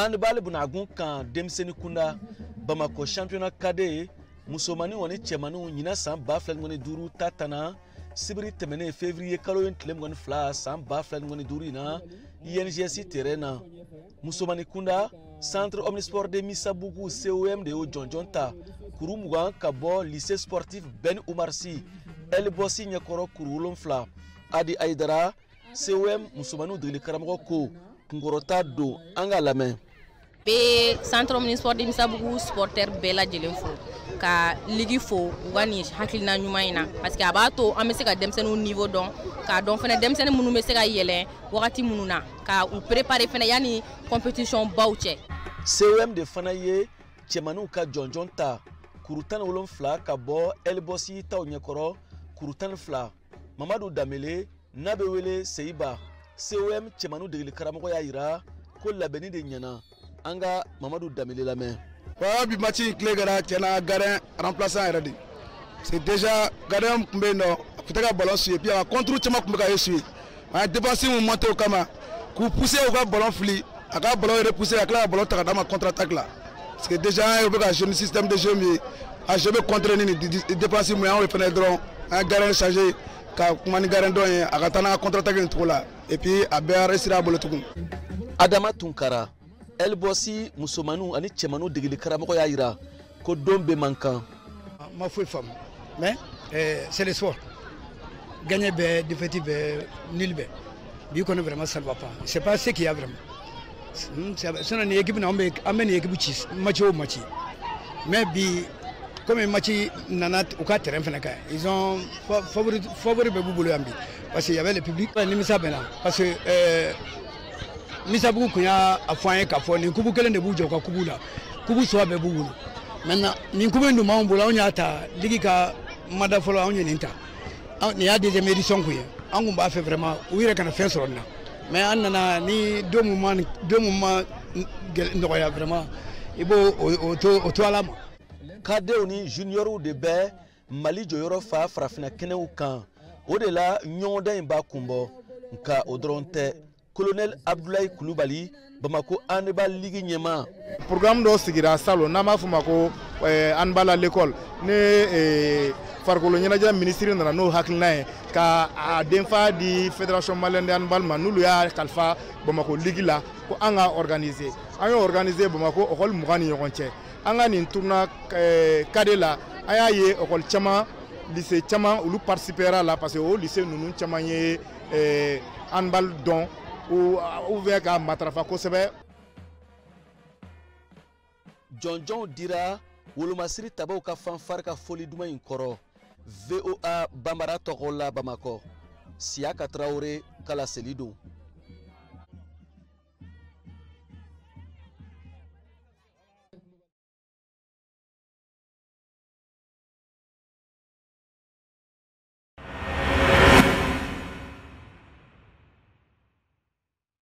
Handball bunagun kan denmisɛnnin kunda, Bamakɔ championnat cadet musomaninw ani cɛmaninw ɲinan san 2025 ta tana sibiri tɛmɛnen février kalo in tile 22 san 2025 in na INGS terrain na. Musomanin kunda, Centre Omnisport de Missabougou COM de y'o jɔnjɔn ta kuru 20 ka bɔ lycée sportif Ben Oumar Sy Elbosi ɲɛkɔrɔ kuru 7. Adi Aidara, COM musomaninw degeli karamɔgɔ, ko kunkɔrɔta don. An k'a lamɛn. Bɛ Centre Omnisport de Missabougou supporter bɛɛ lajɛlen fo, ka ligue fo u ka nin hakilina ɲuman in na, parce que a b'a to an bɛ se ka denmisɛnninw niveau dɔn, k'a dɔn fɛnɛ denmisɛnnin minnu bɛ se ka yɛlɛn wagati minnu na, ka u préparer fɛnɛ yanni compétition baw cɛ. COM de fana ye cɛmaninw ka jɔnjɔn ta kuru 17 ka bɔ Elbosi taw ɲɛkɔrɔ kuru 12. Mamadu Danbele n'a bɛ wele Seyiba, COM cɛmaninw degeli karamɔgɔ, y'a yira ko labɛnni de ɲɛna. An ka Mamadu Danbele lamɛn. Wa bi match in tile kɛra tiɲɛna gardien remplaçant yɛrɛ de, c'est déjà gardien tun bɛ yen nɔ, a tun tɛ ka ballon suivre, puis a ka contre caman tun bɛ ka essuyer. An ye défense mun monté o kama k'u pousser u ka ballon fili, a ka ballon repousser, ka tila ka ballon ta ka d'a ma contre attaque la, parce que déjà an ye u bɛ ka jouer ni système de jeu min ye, a jeu bɛ contrer ni nin défense mun ye. Anw fɛnɛ dɔrɔn an ye gardien changer ka kuma ni gardien dɔ ye, a ka taa n'a ka contre attaque nin cogo la, et puis a bɛɛ réussir a bolo tugun. Adama Tunkara, Elbosi musomaninw ani cɛmaninw degeli karamɔgɔ, y'a yira ko don bɛɛ man kan. Ma foyi faamu, mais c'est le sport. Gagner bɛɛ, défaite bɛɛ, nul bɛɛ. Bi kɔni, vraiment, ça ne va pas, c'est pas ce qu'il y a vraiment. Sinon nin équipe na, an bɛ nin équipe ci match o match, mais bi, comme match nana u ka terrain fana kan, ils ont favori, favori bɛɛ b'u bolo yan bi, parce que y avait le public. Nimisa bɛ na, parce que Misabugu kun y'a fɔ an ye k'a fɔ nin coupe kelen de b'u jɔ u ka coupe la, coupe saba bɛɛ b'u bolo. Maintenant nin coupe in dun b'anw bolo, anw y'a ta ligue ka mada fɔlɔ, anw ye nin ta, nin y'a deuxième édition kun ye. An kun b'a fɛ vraiment u yɛrɛ kana fɛn sɔrɔ nin na, mais an nana ni don mun ma, don mun ma nɔgɔya, vraiment i b'o o to ala ma. Cadetw ni juniorw de bɛ Mali jɔyɔrɔ fa farafinna kɛnɛw kan. O de la ɲɔgɔndan in b'a kunbɔ. Nka o dɔrɔn tɛ. Colonel Abdoulaye Kulubali, Bamako handball ligue ɲɛmaa. Programme dɔ sigira salon n'an b'a fɔ ma ko handball à l'école. Ni farikolo ɲɛnajɛ minisiri nana n'o hakilina ye ka a denfa di Fédération malienne de handball ma, n'olu y'a kalifa Bamako ligue la ko an ka organiser. An y'o organiser Bamako école 20 ni ɲɔgɔn cɛ. An ka nin tournoi cadet la, an y'a ye école caman, lycée caman, olu participera la, parce que o lycée ninnu caman ye handball dɔn ou bien ka matarafa kosɛbɛ. Jɔnjɔnw dira wolomasiri tabaw ka fanfare ka foli duman in kɔrɔ. VOA Banbara tɔgɔ la Bamakɔ, Siyaka Tarawele ka laseli don.